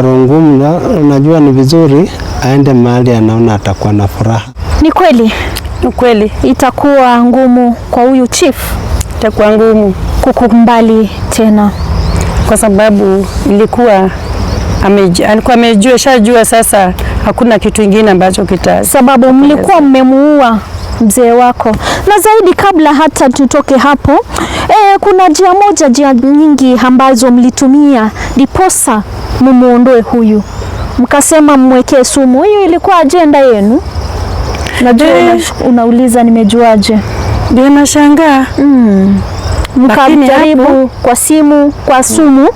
Roho ngumu, unajua ni vizuri aende mahali anaona atakuwa na furaha. Ni kweli Ni kweli itakuwa ngumu kwa huyu chief itakuwa ngumu kukubali tena. Kwa sababu ilikuwa alikuwa amejua, shajua sasa hakuna kitu ingine ambacho kita Sababu mlikuwa mmemuua mzee wako. Na zaidi, kabla hata tutoke hapo, kuna njia moja, njia nyingi ambazo mlitumia ndiposa mumuondoe huyu, mkasema mmwekee sumu. Hiyo ilikuwa ajenda yenu? Najua unauliza nimejuaje. Ndio nashangaa. Lakini Mkajaribu hapo- kwa simu, kwa sumu.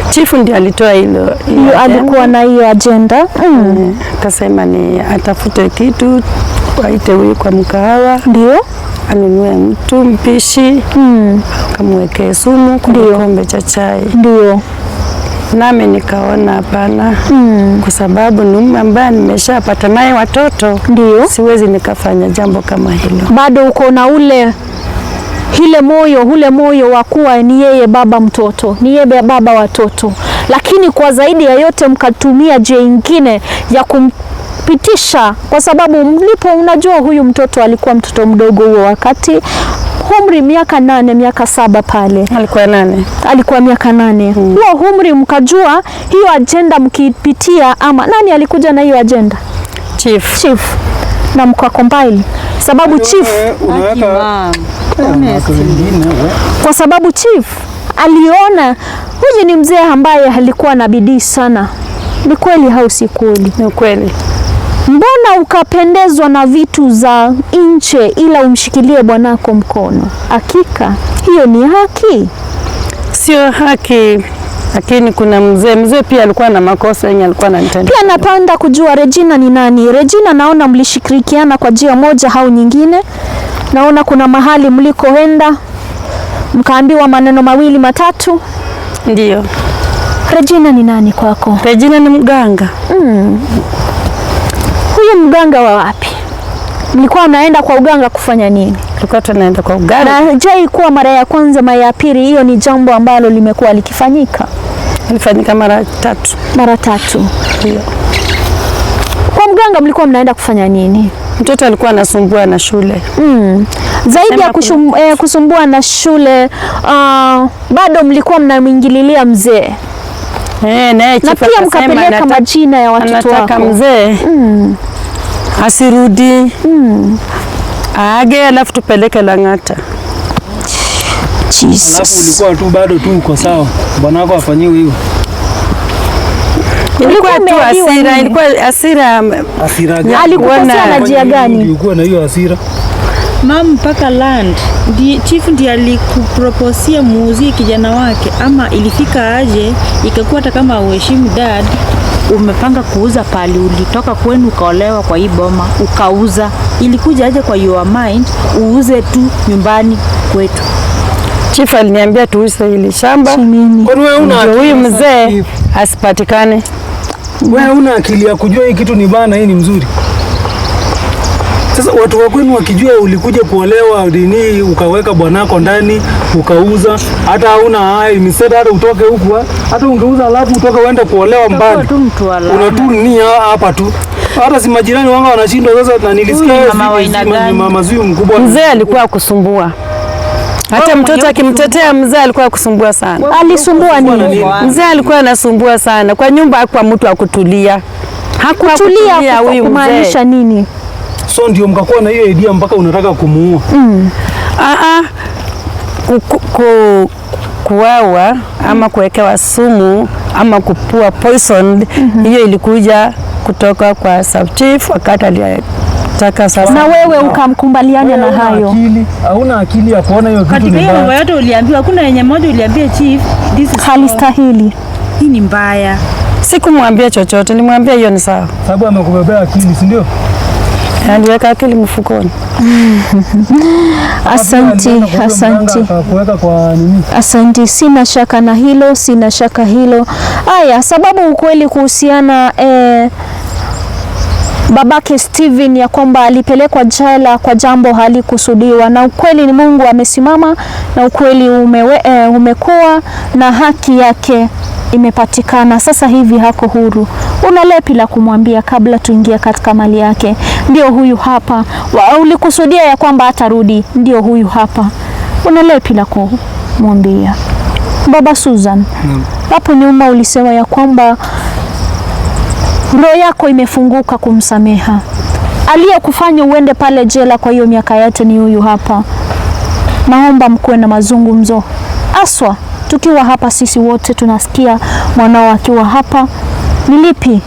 Chifu ndiye alitoa hilo Hiyo hiyo alikuwa na hiyo ajenda. Akasema ni atafute kitu, waite huyu kwa mkahawa, anunue mtu mpishi, akamwekee sumu kwa kikombe cha chai. Nami nikaona hapana, kwa sababu ni mume ambaye nimeshapata naye watoto, siwezi nikafanya jambo kama hilo. Bado uko na ule ile moyo ule moyo wa kuwa ni yeye baba mtoto, ni yeye baba watoto, lakini kwa zaidi ya yote mkatumia njia ingine ya kumpitisha, kwa sababu mlipo, unajua huyu mtoto alikuwa mtoto mdogo huo wakati, umri miaka 8, miaka 7 pale. Alikuwa 8. Alikuwa miaka 8. Huo umri mkajua hiyo ajenda mkipitia, ama nani alikuja na hiyo ajenda? Chief. Chief. Na mka compile sababu chief, kwa sababu chief aliona huyu ni mzee ambaye alikuwa na bidii sana. Ni kweli au si kweli? Ni kweli. Mbona ukapendezwa na vitu za nje ila umshikilie bwanako mkono? Hakika hiyo ni haki? Sio haki, lakini kuna mzee pia alikuwa na makosa yenye alikuwa ananitendea. Pia napenda kujua Regina ni nani. Regina, naona mlishirikiana kwa njia moja au nyingine. Naona kuna mahali mlikoenda mkaambiwa maneno mawili matatu. Ndio. Regina ni nani kwako? Regina ni mganga. Huyu mganga wa wapi? Mlikuwa mnaenda kwa uganga kufanya nini? Tulikuwa tunaenda kwa uganga. Na je, ikuwa mara ya kwanza, mara ya pili? Hiyo ni jambo ambalo limekuwa likifanyika. Ilifanyika mara 3. Mara 3. Ndio. Kwa mganga mlikuwa mnaenda kufanya nini? Mtoto alikuwa anasumbua na shule. Zaidi ya kusumbua na shule, bado mlikuwa mnamwingililia mzee. Naye Na chifu pia akasema mkapeleka majina ya watoto anataka wako. mzee asirudi, aage, alafu tupeleke Lang'ata. Jesus. Alafu ulikuwa tu bado tu uko sawa, bwanako afanyiwe hivyo. Ilikuwa tu umeambiwa hasira, nini? ilikuwa hasira. Hasira gani? Alikukosea na njia gani? Ulikuwa na hiyo hasira? Mam, mpaka land chief ndiye alikuproposia muuzie kijana wake, ama ilifika aje ikakuwa hata kama uheshimu dad, umepanga kuuza pali ulitoka kwenu ukaolewa kwa hii boma ukauza, ilikuja aje kwa your mind uuze tu nyumbani kwetu? Chief aliniambia tuuze hili shamba ndio huyu mzee asipatikane. Wewe una akili ya kujua hii kitu ni bana, hii ni mzuri. Sasa watu wa kwenu wakijua ulikuja kuolewa dini ukaweka bwanako ndani ukauza, hata hauna hai miseta, hata utoke huku, hata ungeuza alafu utoke uende kuolewa mbali, unatu ni hapa tu, hata si majirani wangu wanashindwa sasa. Na nilisikia mama zuyu mkubwa mzee alikuwa kusumbua, hata mtoto akimtetea mzee alikuwa kusumbua sana. Alisumbua nini? Mzee alikuwa anasumbua sana kwa nyumba, hakuwa mtu akutulia, hakuwa kutulia huyu mzee. Kumaanisha nini? So ndio mkakuwa na hiyo idea mpaka unataka kumuua? Kuwawa ama kuwekewa sumu ama kupua poison, hiyo ilikuja kutoka kwa sub chief wakati alitaka sasa. Na wewe ukamkumbaliana na hayo? Hauna akili ya kuona hiyo kitu Katika ni hiyo mambo mbaya. yote uliambiwa, hakuna yenye moja uliambia chief this is halistahili, hii ni mbaya. Sikumwambia chochote, nilimwambia hiyo ni sawa. Sababu amekubebea akili, si ndio? Aliweka akili mfukoni. Asanti, asante. Asanti, sina shaka na hilo, sina shaka hilo. Aya, sababu ukweli kuhusiana babake Steven ya kwamba alipelekwa jela kwa jambo halikusudiwa, na ukweli ni Mungu amesimama na ukweli umekuwa na haki yake imepatikana sasa hivi, hako huru. Una lepi la kumwambia kabla tuingie katika mali yake? Ndio huyu hapa. Ulikusudia ya kwamba atarudi, ndio huyu hapa. Una lepi la kumwambia Baba Susan? Hapo nyuma ulisema ya kwamba roho yako imefunguka kumsameha. Aliyekufanya uende pale jela kwa hiyo miaka yote ni huyu hapa. Naomba mkuwe na mazungumzo, aswa tukiwa hapa sisi wote tunasikia mwanao akiwa hapa. Ni lipi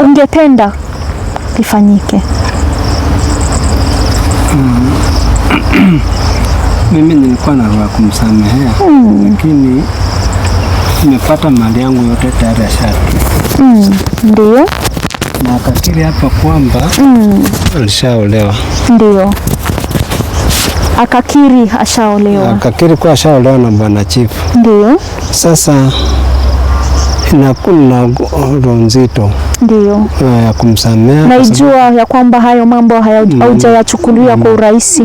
ungependa lifanyike? Mimi nilikuwa na roho ya kumsamehea, lakini nimepata mali yangu yote tayari ashatu. Ndio. Na akakiri hapa kwamba alishaolewa. Ndio. Akakiri ashaolewa. Akakiri kuwa ashaolewa na bwana chifu. Ndio. Sasa inakuwa roho nzito Ndio. ya kumsamea. Naijua ya kwamba hayo mambo haujayachukulia kwa urahisi.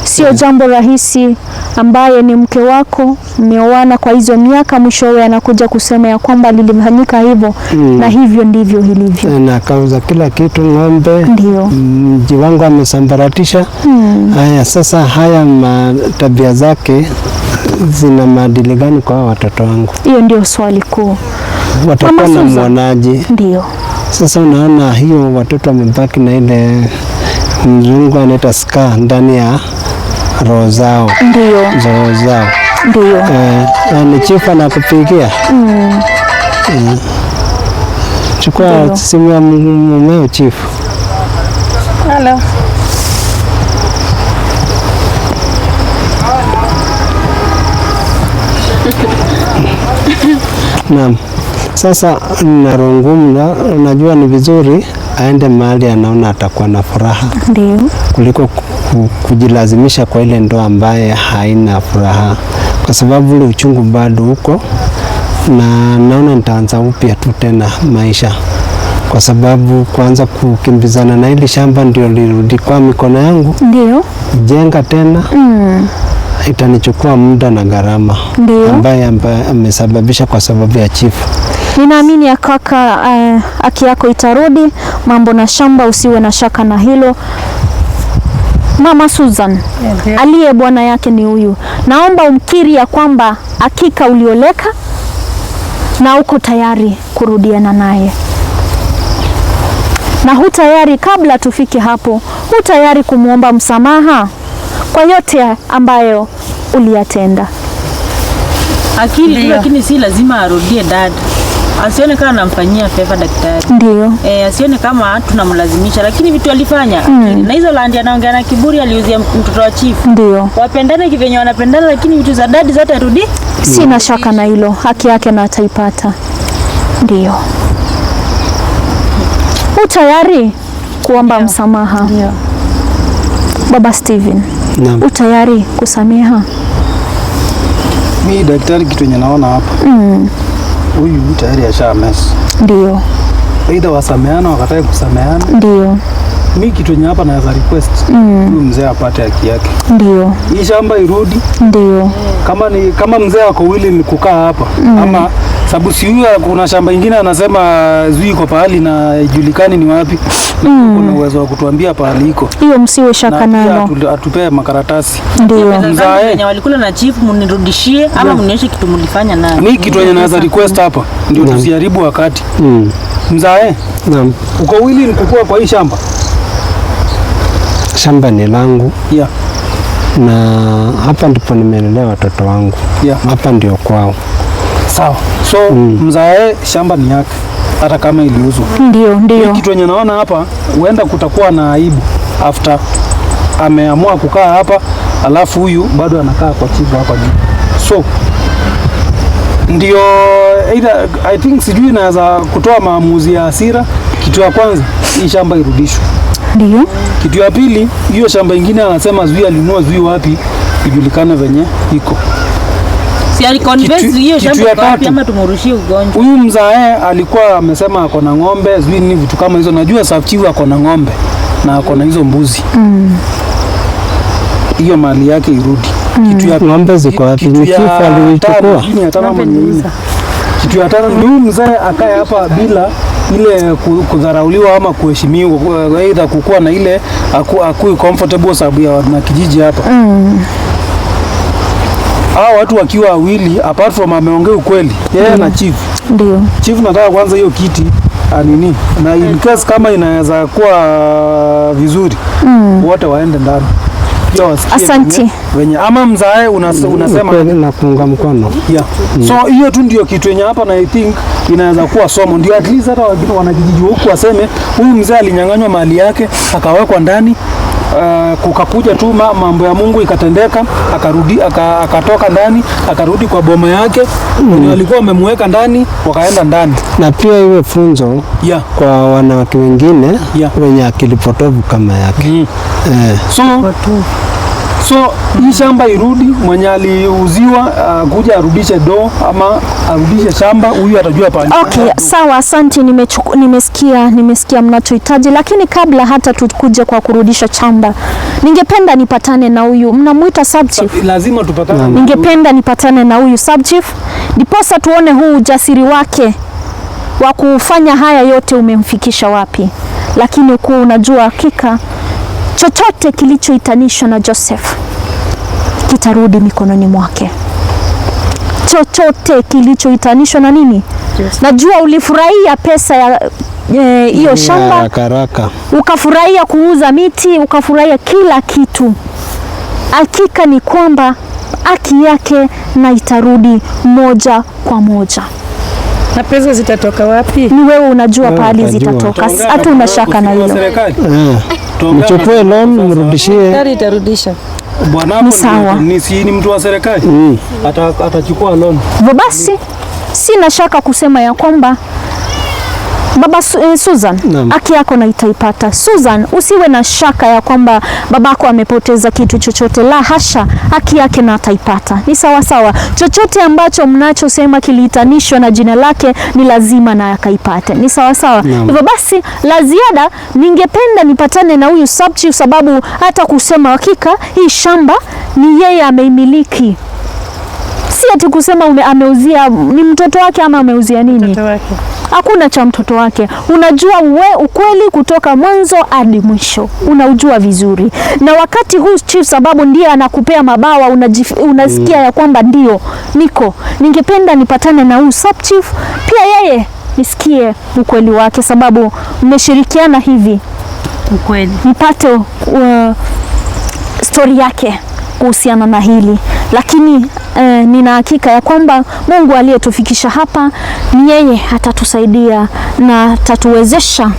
Sio jambo rahisi, ambaye ni mke wako, mmeoana kwa hizo miaka, mwishowe anakuja kusema ya kwamba lilifanyika hivyo na hivyo ndivyo ilivyo. Na akauza kila kitu, ng'ombe. Ndio. Mji wangu amesambaratisha. Haya, sasa haya tabia zake zina maadili gani kwa watoto wangu? Hiyo ndio swali kuu. Watakuwa na mwonaji. Ndio. Sasa unaona hiyo watoto wamebaki na ile mzungu anaita scar ndani ya roho zao. Ndio. Roho zao. Ndio. Ni chifu anakupigia. Chukua simu ya mumeo chifu. Hello. Naam. Sasa na roho ngumu, unajua ni vizuri aende mahali anaona atakuwa na furaha. Ndio. Kuliko kujilazimisha kwa ile ndoa ambaye haina furaha, kwa sababu ule uchungu bado huko, na naona nitaanza upya tu tena maisha, kwa sababu kuanza kukimbizana na ile shamba ndio lirudi kwa mikono yangu. Ndio. Jenga tena. Itanichukua muda na gharama ambaye amesababisha kwa sababu ya chifu. Ninaamini ya kaka, haki yako itarudi, mambo na shamba usiwe na shaka na hilo. Mama Susan, aliye bwana yake ni huyu. Naomba umkiri ya kwamba hakika ulioleka na uko tayari kurudiana naye. Na hu tayari, kabla tufike hapo, hu tayari kumuomba msamaha kwa yote ambayo uliyatenda. Akili, lakini si lazima arudie dad. Asione kama anamfanyia favor daktari. Ndio. Asione kama tunamlazimisha, lakini vitu alifanya. Na hizo land anaongea na kiburi, aliuzia mtoto wa chifu. Ndio. Wapendane kivenye wanapendana, lakini vitu za dad zote arudi. Sina shaka na hilo, haki yake na ataipata. Ndio. U tayari kuomba msamaha? Ndio. Baba Steven, Naam. u tayari kusameha? Mimi daktari, kitu yenye naona hapa. Huyu tayari ashamess. Ndio. Aidha wasameana wakatae kusameana. Ndio. Mimi kitu yenye hapa naweza request huyu mzee apate haki yake. Ndio. Hii shamba irudi. Ndio. Kama mzee ako willing kukaa hapa ama sababu si huyu kuna shamba ingine anasema zui iko pahali na ijulikani ni wapi. Na kuna uwezo wa kutuambia pahali iko. Hiyo msiwe shaka nalo. Atupee makaratasi. Ndio. Mzae walikula na chief, mnirudishie ama mnionyeshe kitu mlifanya nayo. Mimi kitu yenye naweza request hapa ndio tusiharibu wakati. Mzae. Naam. Uko willing kukua kwa hii shamba? Shamba ni langu. Yeah. Na hapa ndipo nimelelea watoto wangu. Yeah. Hapa ndio kwao. Sawa. So mzae shamba ni yake hata kama iliuzwa. Ndio, ndio. Kitu yenye naona hapa huenda kutakuwa na aibu after ameamua kukaa hapa, alafu huyu bado anakaa kwa chifu hapa juu. So ndio either I think sijui naweza kutoa maamuzi ya hasira. Kitu ya kwanza hii shamba irudishwe. Ndio. Kitu ya pili, hiyo shamba ingine anasema zui alinunua zui wapi, ijulikane venye iko. Si aliconvince hiyo shamba kwa wapi ama tumrushie ugonjwa. Huyu mzae alikuwa amesema ako na ng'ombe, zui ni vitu kama hizo. Najua sub chief ako na ng'ombe na ako na hizo mbuzi. Hiyo mali yake irudi. Kitu ya Ng'ombe ziko wapi? kitu Ni ya chifu aliichukua. tano, hii ni ya tano ama ni nne? Kitu ya tano ni huyu mzee akae hapa bila ile kudharauliwa ama kuheshimiwa, aidha kukuwa na ile akui comfortable sababu ya na kijiji hapa. Hao watu wakiwa wawili, apart from ameongea ukweli yeye na chief. Ndio. Chief, nataka kwanza hiyo kiti anini, na in case kama inaweza kuwa vizuri, wote waende ndani pia wasikie Asante. venye ama mzae unasema Ukweli na kuunga mkono. Yeah. So hiyo tu ndio kitu yenye hapa na I think inaweza kuwa somo, ndio at least hata wanakijiji huku waseme huyu mzee alinyang'anywa mali yake akawekwa ndani, kukakuja tu mambo ya Mungu ikatendeka, akarudi akatoka ndani akarudi kwa boma yake wenye walikuwa wamemweka ndani wakaenda ndani. Na pia iwe funzo kwa wanawake wengine wenye akili potovu kama yake. So hii shamba irudi, mwenye aliuziwa kuja arudishe do ama arudishe shamba, huyu atajua pale. Okay, sawa, asante. Nimesikia mnachohitaji, lakini kabla hata tukuje kwa kurudisha shamba, ningependa nipatane na huyu mnamuita sub chief. Lazima tupatane. Ningependa nipatane na huyu sub chief ndiposa tuone huu ujasiri wake wa kufanya haya yote umemfikisha wapi, lakini kuwa unajua hakika chochote kilichoitanishwa na Joseph kitarudi mikononi mwake. Chochote kilichoitanishwa na nini? Najua ulifurahia pesa ya hiyo shamba, Haraka haraka. Ukafurahia kuuza miti, ukafurahia kila kitu. Hakika ni kwamba haki yake na itarudi moja kwa moja. Na pesa zitatoka wapi? Ni wewe unajua Wewe pahali utajua. zitatoka, Tutaongea hatuna na shaka na ofisi wa hilo. serikali. Eh. Mchukue loan mrudishie. Serikali itarudisha. Bwanako Ni sawa. ni, si ni mtu wa serikali atachukua loan. Hivyo basi sina shaka kusema ya kwamba Baba Susan, Naam. haki yako na itaipata. Susan, usiwe na shaka ya kwamba babako amepoteza kitu chochote. La hasha, haki yake na ataipata. Ni sawa sawa. Chochote ambacho mnachosema kiliitanishwa na jina lake ni lazima na akaipate. Ni sawa sawa. Naam. Hivyo basi, la ziada ningependa nipatane na huyu sub chief, sababu hata kusema hakika hii shamba ni yeye ameimiliki, si ati kusema ameuzia ni mtoto wake ama ameuzia nini. Mtoto wake. Hakuna cha mtoto wake. Unajua we ukweli kutoka mwanzo hadi mwisho, unaujua vizuri. Na wakati huu chief, sababu ndiye anakupea mabawa, unasikia ya kwamba ndio niko. Ningependa nipatane na huu sub chief pia, yeye nisikie ukweli wake, sababu mmeshirikiana hivi, Ukweli. nipate stori yake kuhusiana na hili, lakini nina hakika ya kwamba Mungu aliyetufikisha hapa ni yeye atatusaidia na atatuwezesha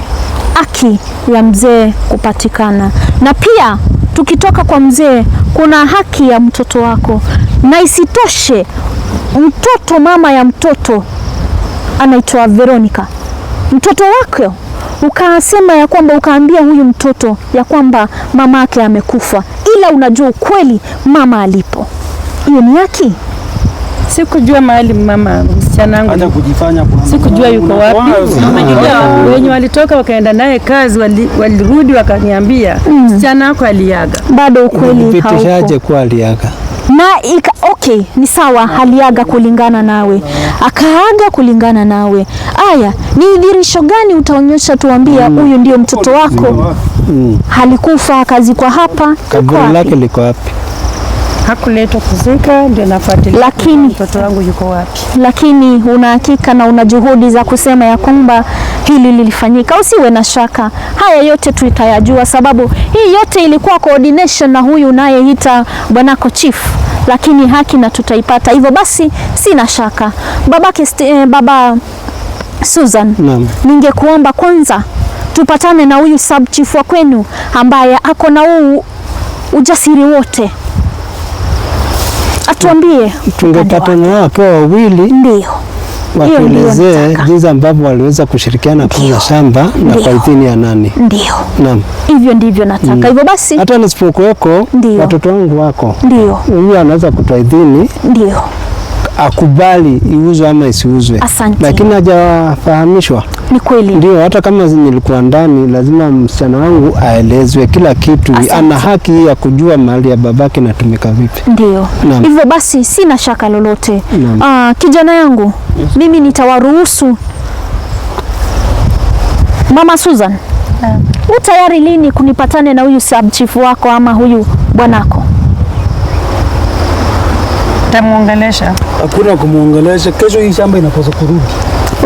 haki ya mzee kupatikana. Na pia tukitoka kwa mzee, kuna haki ya mtoto wako, na isitoshe mtoto, mama ya mtoto anaitwa Veronica, mtoto wako ukasema ya kwamba ukaambia huyu mtoto ya kwamba mama yake amekufa, ila unajua ukweli mama alipo. Hiyo ni haki? Sikujua mahali mama msichana Acha wangu kujifanya bwana. sikujua yuko wapi. Unakuwa- Wenye walitoka wakaenda naye kazi walirudi wakaniambia msichana wako aliaga. Bado ukweli haupo. Ulipitishaje kuwa aliaga? Na okay, ni sawa, aliaga kulingana nawe, akaaga kulingana nawe. Aya, ni dhihirisho gani utaonyesha tuambia huyu ndio mtoto wako? Alikufa akazikwa hapa, yuko Kaburi wapi? lake liko wapi? Hakuletwa kuzika, ndio nafuatilia Lakini mtoto wangu yuko wapi. Lakini una hakika na una juhudi za kusema ya kwamba hili lilifanyika. Usiwe na shaka, haya yote tutayajua, sababu hii yote ilikuwa coordination na huyu unayeita bwanako chief, lakini haki na tutaipata. Hivyo basi sina shaka. Baba Susan, Naam. ningekuomba kwanza tupatane na huyu sub chief wa kwenu ambaye ako na huu ujasiri wote, atuambie Tungepatana nao wakiwa wawili ndio Hiyo ndio watuelezee nataka. jinsi ambavyo waliweza kushirikiana kuuza shamba na Ndio. kwa idhini ya nani. Ndio, Naam. hivyo ndivyo nataka. Hivyo basi, Hata nisipokuweko Ndio. watoto wangu wako, ndio, huyu anaweza kutoa idhini ndio, akubali iuzwe ama isiuzwe. Asante. Lakini hajafahamishwa. Ni kweli. Ndio, hata kama nilikuwa ndani, lazima msichana wangu aelezwe kila kitu. Asante. Ana haki ya kujua mali ya babake inatumika vipi. Ndio. Naam. Hivyo basi sina shaka lolote. Naam. Kijana yangu, mimi nitawaruhusu. Mama Susan, u tayari lini kunipatane na huyu sub chief wako ama huyu bwanako? Tamuongelesha. Hakuna kumuongelesha. Kesho hii shamba inapaswa kurudi.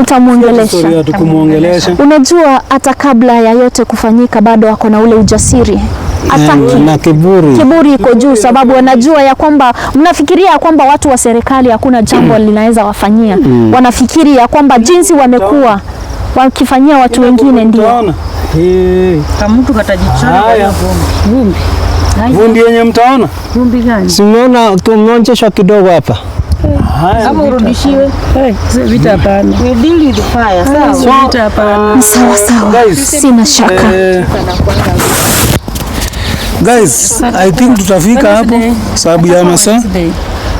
Utamuongelesha. Sorry, hatu kumuongelesha. Unajua hata kabla ya yote kufanyika bado ako na ule ujasiri. Hataki. Na kiburi. Kiburi iko juu, sababu wanajua ya kwamba mnafikiria ya kwamba watu wa serikali hakuna jambo linaweza wafanyia. Wanafikiri ya kwamba jinsi wamekuwa wakifanyia watu wengine ndio. Mtaona. Eh, Kama mtu katajichora kwa Haya. hiyo vumbi. Vumbi. Vumbi yenye mtaona. Vumbi gani? Si umeona tumeonyeshwa kidogo hapa. Haya. Ama urudishiwe. Hey, vita hapana. We deal with fire, sawa? Vita hapana. Sawa sawa. Guys, Sina shaka. Guys, I think tutafika hapo sababu ya masaa.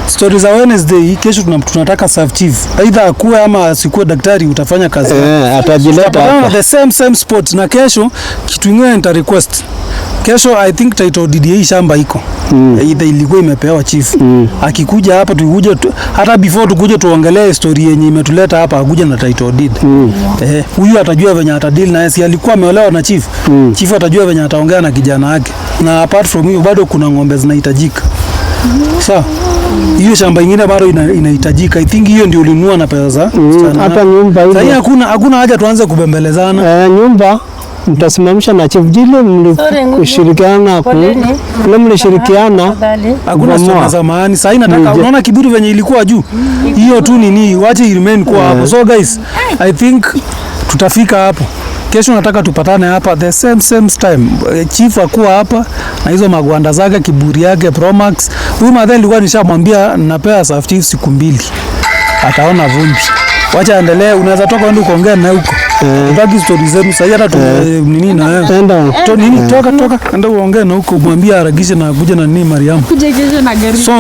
Story za Wednesday kesho tunataka sub chief. Either akuwe ama asikuwe daktari, utafanya kazi. Atajileta Tutapatana hapa. the same spot na kesho kitu ingine nita request. Kesho I think title deed ya hii shamba iko. Either ilikuwa imepewa chief. Akikuja hapa tukuje hata before tukuje tuongelee story yenye imetuleta hapa, akuja na title deed. Huyu atajua venye atadeal na yeye, si alikuwa ameolewa na chief. Chief atajua venye ataongea na kijana wake. Na apart from hiyo bado kuna ng'ombe zinahitajika. Sawa. Hiyo shamba ingine bado inahitajika. I think hiyo ndio ulinunua na pesa za msichana. Hata nyumba Sasa ile. hakuna haja tuanze kubembelezana. Nyumba mtasimamisha na chief jile mlishirikiana Poleni. ile mlishirikiana Tafadhali. Hakuna Bomoa. story za maana. Sasa nataka unaona kiburi venye ilikuwa juu. Hiyo tu nini, wache remain kwa hapo. So guys, I think tutafika hapo. Kesho nataka tupatane hapa the same time. Chief akuwa hapa na hizo magwanda zake, kiburi yake Promax. Huyu madhe nilikuwa nishamwambia napea sub chief siku 2. Ataona vumbi. Wacha endelee, unaweza toka uende ukaongea naye huko. Tutaki story zenu sasa hata tu nini na wewe. Enda. To nini, toka enda uongee na huko, mwambie harakishe na kuja na nini Mariamu. Kuja kesho na gari. So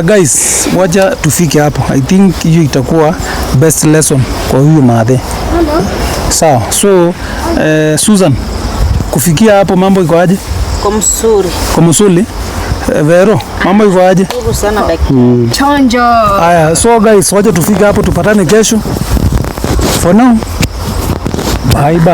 guys, wacha tufike hapo. I think hiyo itakuwa best lesson kwa huyu madhe. Sawa. So Susan, kufikia hapo mambo iko aje? Kwa msuri. Kwa msuli? Vero, mambo iko aje? Shukuru sana daktari. Chonjo. Haya, so guys, wacha tufike hapo, tupatane kesho. For now, bye bye.